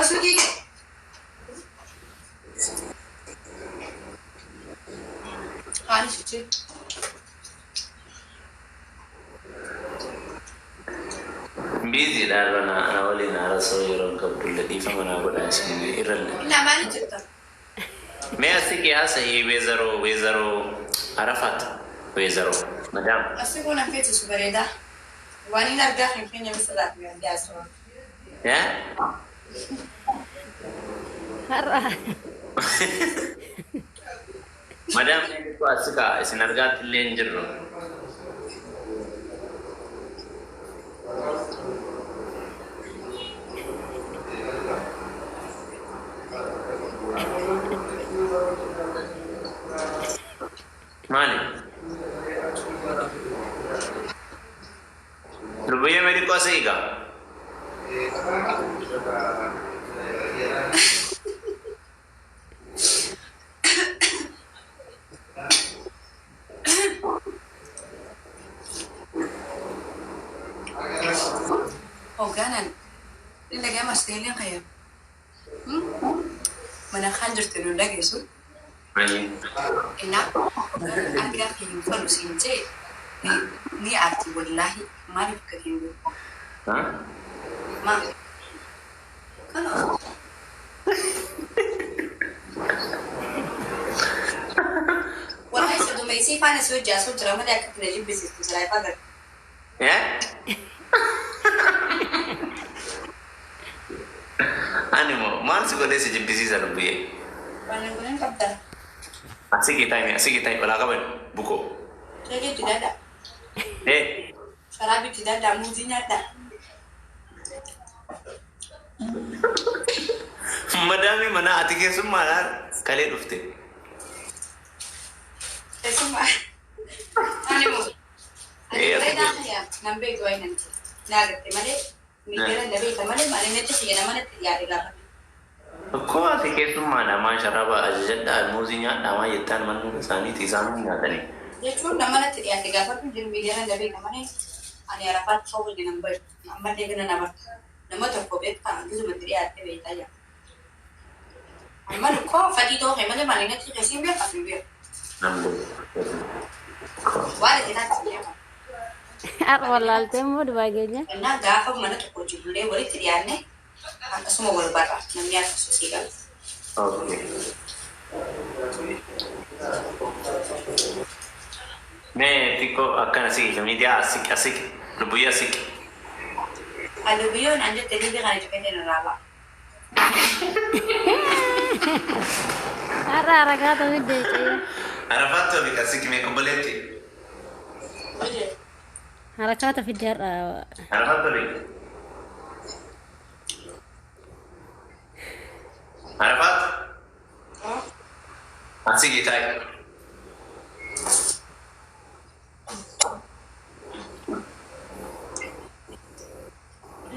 Osoo kee haali shichee. Busy dha har'a na waliin haarasoo yeroo hin qabdu dhiifama naa godhaa isin irralle. Innaa maali jirta? Mee asiqii haasa'ii weezaroo weezaroo Arafaat weezaroo madaam. Asii kun affeetisu bareedaa. Waan inni argaa kan keenya misirraa fi adda asoo. Yaa? Har'a. Madaam mee xiqqoo as siqaa isin argaatti illee hin jirru. Maali? Lubbiyyee mee xiqqoo as siqaa. Hoggaanaan inni dhaga'ama asteeleen kayya. Mana kaan jirti nu dhageessu. Maali? Innaa hoggaanaan argaa kee hin fadhu siin jee ni aarti wallaahi maaliif akka hin beeku. Ha? Maa? Kana. Wallahi sodomeessii faana si hojii asoo jira malee akka itti na jibbisiistu silaa ifaa garte. Eh? Ani moo maal si godhee si jibbisiisa lubbiyyee? Waan hin godhin qabda. Asiqii taa'imi asiqii taa'imi olaa qaban bukoo. Keekii itti daadhaa. Eh? Sharaabii itti daadhaa muuzii nyaadhaa. Madaamii manaa ati keessummaadhaan kalee dhufte. Keessummaa. Ani moo. Ani Eh, ati bareedaa kiyya nan beektu waa'ee nan naa garte malee miidiyaan na beekta malee ani natti kiyya nama natti dhiyaate gaafa. Akkoo ati keessummaadha maa sharaaba ajajadhaa muuzii nyaadhaa maa jettaan manni isaaniiti isaan nyaatanii. Jechuun nama natti dhiyaate gaafatu jiru miidiyaan na beekta malee ani arafaatti fa'uu hojii nan bayu ammallee gana nama nama tokko beektaa gisumatti dhiyaatte beektaa jira. Amma koo fadii ta'uu kee malee maali natti keessiin beekaa hin beeku. Nan beeku. Waan itti taate beekaa. Har'a wallaaltee immoo dubaa keenya. Innaa gaafa mana tokko jirullee walitti dhiyaanne akkasuma wal barra namni akkasuma sii qaba. Okay. Mee xiqqoo akkana siqi miidiyaa asiqi asiqi lubbuyyee asiqi. Halluu biyyoon an jette liibii kana cufeetiin irraa ba'a. Har'a harakaa ta'uu deecee. Arafaat Toofiq asiqi mee obboleetti. Harakaata fidde har'a. Arafaat Toofiq. Arafaat asiqi taa'i.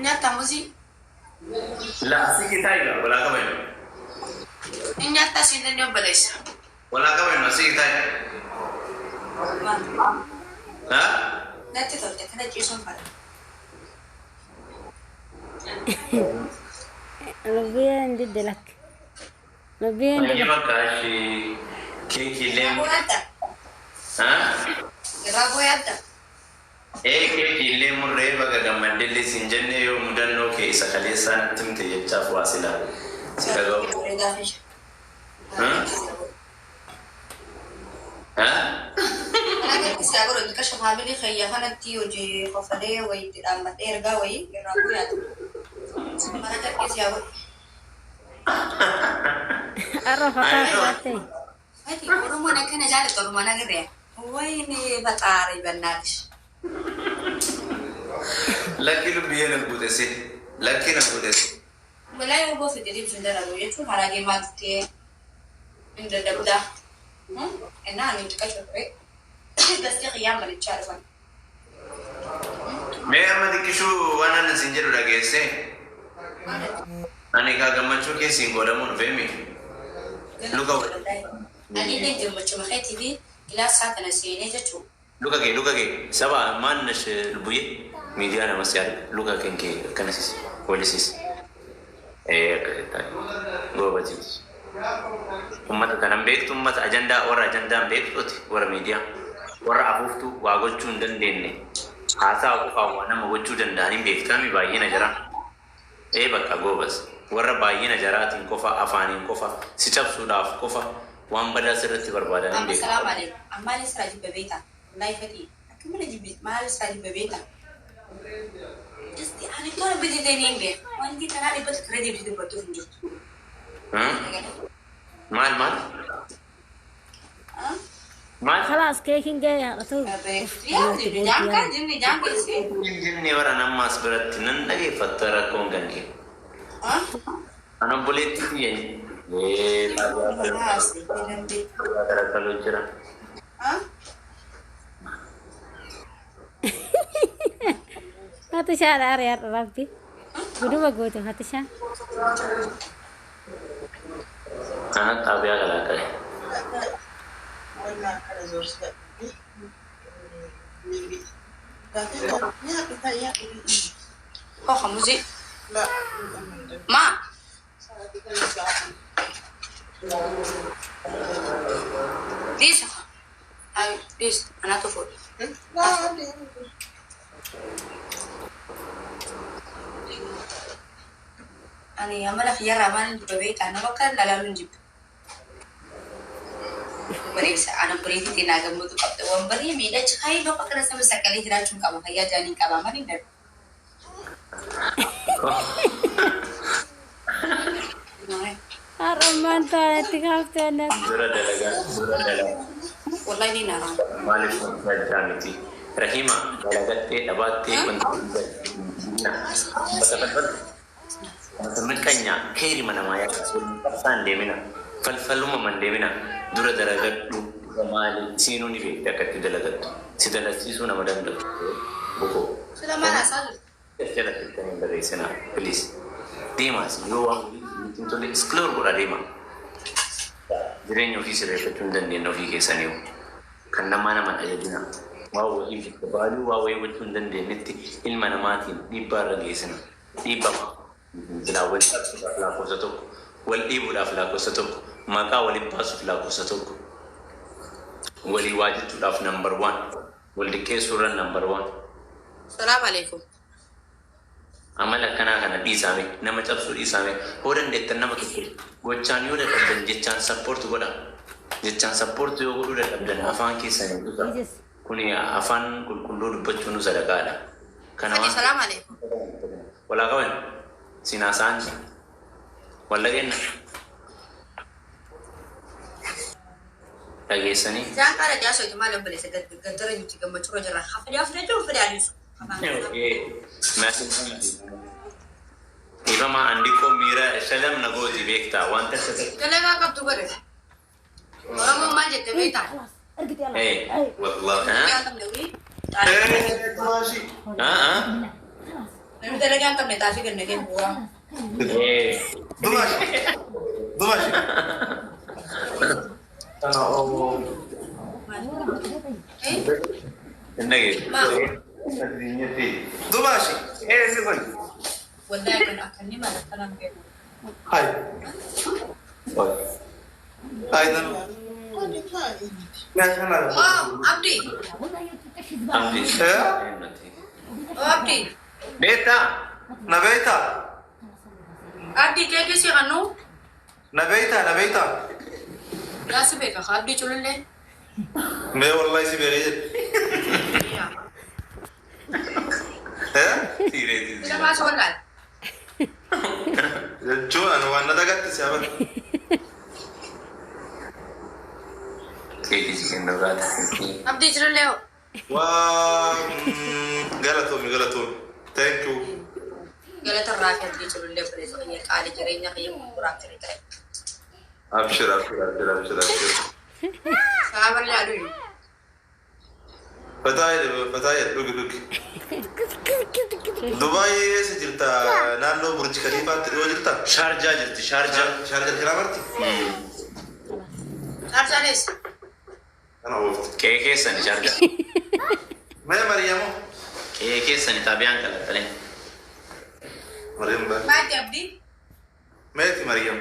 Nyaata muuzii. La asiqi taa'i gaa walaa qabaynu. Nyaata siin inni obboleessa. Walaa qabaynu asiqi taa'i. Ha? Natti tolte kana ciisuun fara. Lubbiyeen didde lakki. Lubbiyeen Baay'ee didde. bakka ishee keekii illee. Irraa yaadda. Ha? Irraa boo yaadda. Ee keekii illee murree baga gammaddellee siin jenne yoo mudannoo kee isa kaleessaa natti himte jechaaf waa sila si dhaga'u. Bareedaa fi. Ha? Ha? Kana godhu xiqqasha faamilii kiyya kanatti hojii kofalee wayiitti dhaammadhee ergaa wayii irraa boo yaadda. Mana gadhiis yaa godhu. Har'a fakkaatu baatte. Ati Oromoon akkana jaallattu Oromoon agarree. Wayne faxaari bannaatish. Lakki lubbiyyee na guutesse. Lakki na guutesse. Walaayi obbo fidiriif hin dalagu jechuun haragee maal ta'ee hin dadhabdaa. Innaa ani xiqqasha ture. Gastii kiyyaan malichaa dhufan. Mee amma xiqqishuu waan ani siin jedhu dhageesse. Ani kaa gammachuu keessi hin qoodamuu dhufeemi. Luka Ani illee gammachuma keetii fi gilaasaa kana seenee jechuudha. Luka kee luka kee saba maan nash lubbuyyee miidiyaa namas yaadu luka kee kee akkanasis walisis. Goobasiis. Uummata kanan beektu, uummata ajandaa, warra ajandaan beektuuti, warra miidiyaa, warra afuuftuu waa gochuu hin dandeenye, haasaa qofaa waa nama gochuu danda'aniin beektami baay'ina jira. Ee, bakka goobas warra baay'ina jaraatiin qofa, afaaniin qofa si cabsuudhaaf qofa waan badaa sirratti barbaadaniin Amma beektu. salaam alaikum. Amma maal israa jibba beektaa? Wallahi fati. Akka mana jibbi maal israa jibba beektaa? Just ani tola bititee ni hin beeku. Wanti kanaa 100 kira deebisee dubbattuuf hin jirtu. Maal maal? Maal? خلاص keekiin ga'e haadhatu. Yaa jaan jinni jaan keessi. Inni bara ammaas biratti nan dhageeffatta rakkoon kan kee. An obboleetti kiyya. Ee, garagalu jira. Fatishaadha ari'aadha rabbi. Guduma goote Fatishaa. Ana xaabiyaa galaaqale. Koo muzi. Ma. Dhiisa. Ay, dhiisa. Anaatu fuudhe. Ani amala kiyyarraa maal jibba beektaa? Nama akka lalaaluun hin jibba. Bareessa ana bareetti naa gammadu qabda. Wanbarii miidhachi hayi bakka kana saba saqalee jiraachuun qaba. Fayyaa jaaniin qaba. Maal hin darbu. Har'a ammaan taa'etti kaaftee Dura dalagaa, dura dalagaa. Wallahi ni naraa. Maaliif wanta miti? Rahima dalagattee dhabaattee wanta wanta mirqanyaa keerima namaa yaada qabsaan deemina, falfaluma man deemina, dura dalagadhu, dura maali siinuu ni beekte akka itti dalagattu si dalagsiisuu nama danda'u bukoo. Sila maal haasaa jirtu? Jala filtanii barreessinaa, please. Deemaas yoo waan hin tolle explore godha deema. Jireenya ofii sirreeffachuu hin dandeenye ofii keessanii kan namaa naman ajajina. Waa wayii bakka baaluu waa wayii gochuu hin dandeenyetti ilma namaatiin dhiibbaa irra geessina. Dhiibbaa silaa wal cabsuudhaaf lakkoofsa tokko, wal dhiibuudhaaf lakkoofsa tokko, maqaa waliin baasuuf lakkoofsa tokko, walii waa jechuudhaaf number one, wal diqqeessuurra number one. Salaam alaikum. Amala akkanaa kana dhiisame, nama cabsuu dhiisame. Hoo dandeettan nama tokko gochaan yoo dadhabdan jechaan support godha. Jechaan support yoo godhuu dadhabdan afaan keessan dhuga. Kuni afaan qulqulluu dubbachuun sadaqaadha. Kana Fati waan salaam alaikum. Walaa qaban sinaasaan wal dhageenna dhageessanii. Isaan qaala jaasoo maal obboleessa gaddara nuti gammachuu irra jirra. Hafadee hafadee jiru fedhe adiisu. Ifama andiqoo miira shalam na gooti beektaa wanta akka Dalagaa qabdu godhe. Oromoon maal jette beektaa? Wallah. Dalagaa hin qabne wii. Namni dalagaa hin qabne xaafii ganna kennu bu'aa. Dumash. Dumash. Hin Dumash. Wallahi kan akkanni maal akkanaan beeku. Hi. Hi. Oh, Abdi. Abdi. Oh, Abdi. Beektaa? Nabeeta. Abdi keekii si kannu. Nabeeta, nabeeta. Yaa si beeka Abdi culullee. Mee wallahi si beekee. Eh? Lamaa si wallaal. Jechuun ani waan na dagatte si haban. Keekii si kennu gaata. Abdi culullee hoo. Waa galatoomi, galatoomi. Thank you. Galata irraa fi Abdii culullee obboleessa kiyya qaali jireenya kiyya gurguraaf ture ta'e. Abshir, abshir, abshir, abshir, abshir. Saaballee aduu. Fataa jedhe, fataa jedhe, dhugi, dhugi. Dubaay eessa jirta? Naannoo Burj Khalifaatti dhiyoo jirta? Shaarjaa jirti, Shaarjaa. Shaarjaa jiraa barti? Shaarjaanis. Kana oofti. Qe'ee keessani Shaarjaa. Mee Mariyamoo? Qe'ee keessani xaabiyaan qalaxalee. Mariyam baa. Maati Abdii? Meeti Mariyam?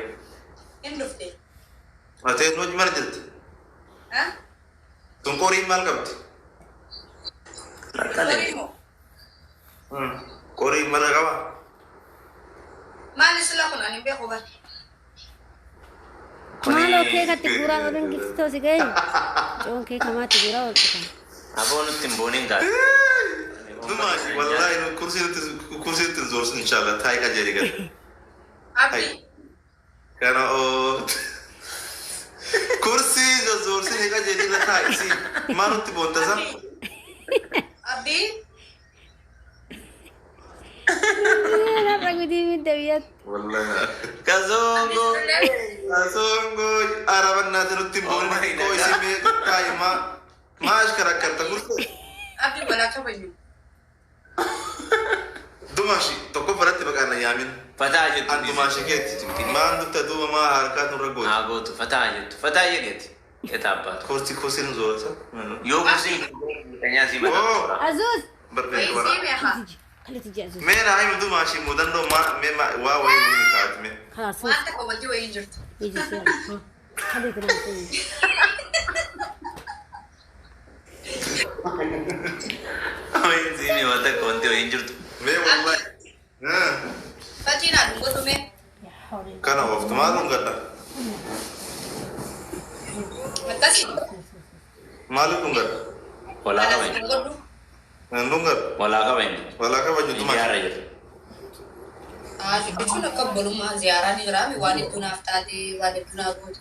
Hin dhufte. Atee hojii mana jirti. Ha? Tun qoriin maal qabdi? Qorii moo? Qoriin maal qaba? Maali sila kun ani hin beeku bar. Maaloo keekatti guuraa oolan giftoo si ga'e. Coon kee kamaatti guuraa ooltu kan. Aboo nutti hin booniin gaadha. Dumaashi wallahi nu kursii nutti kursii nutti hin zoorsin inshallah taayi qajeeli gad. Abdi. Kana oo kursii zoorsin qajeeli la taayi si maal nutti boonta san? Abdi. Har'a gudii midda biyyatti. Wallahi. Kazongo. Kasongo arabannaati nutti hin boonin koo isin mee taayi maa maash karakkarta kursii. Abdi walaa kabaju. Dumaashi tokko biratti maqaan na yaamin. Fataa jettu. An dumaashi keeti. Maal nutti duuba maa harkaa nurra gooti. Haa gootu fataa jettu. Fataa jedheeti. Eta abbaatu. Kursi kursiin zoorsa. Yoo kursiin keenyaa si mataa. Oo. Azuuz. Barbeeku Wayii bara. sii meeqa? Kaliti jee Azuuz. Mee naa himu dumaashi mudannoo maa mee maa waa wayii ni taati mee. Kalaas Waan takka wanti wayii hin jirtu. iji si kaliti naa ta'e. Siin waan takka wanti wayii hin jirtu. Mee wallahi. Fatiin haa dhungatu mee? Kana ooftu maal dhungadha? Akkasii. Maaliif dhungadha? Walaa Kanas kabajnu. dhungadhu. Hin dhungadhu. Walaa kabajnu. Walaa kabaju dumaashi. Miidiyaarra jirtu. Jechuun akka obbolummaa ziyaaraa ni jiraami waan hedduu naaf taate waan hedduu naaf goote.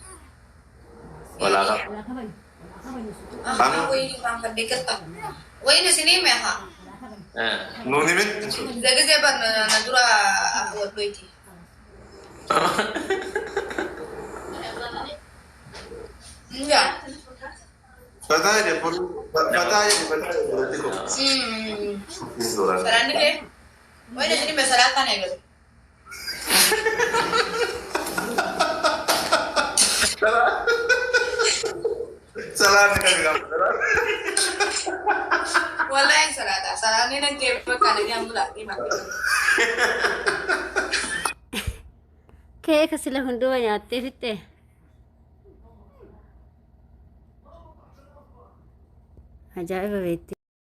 Walaa kabajnu. Ahaa wayii irraanfadhee galta. Wayiin isinii meeqa? Nuun himin. Gisee bar na dura waddoyti. Njaa. Fataa jedhe fataa jedhe fataa jedhe politiko. Salaanni kee? Wayiin isinii mee salaataan eegalu. Salaanni kan qabu. Wallahi salaata. Salaanni nan kee bakka ani amula dhima. Keeka sila hunduma nyaattee fixxee. Ajaa'iba beekti.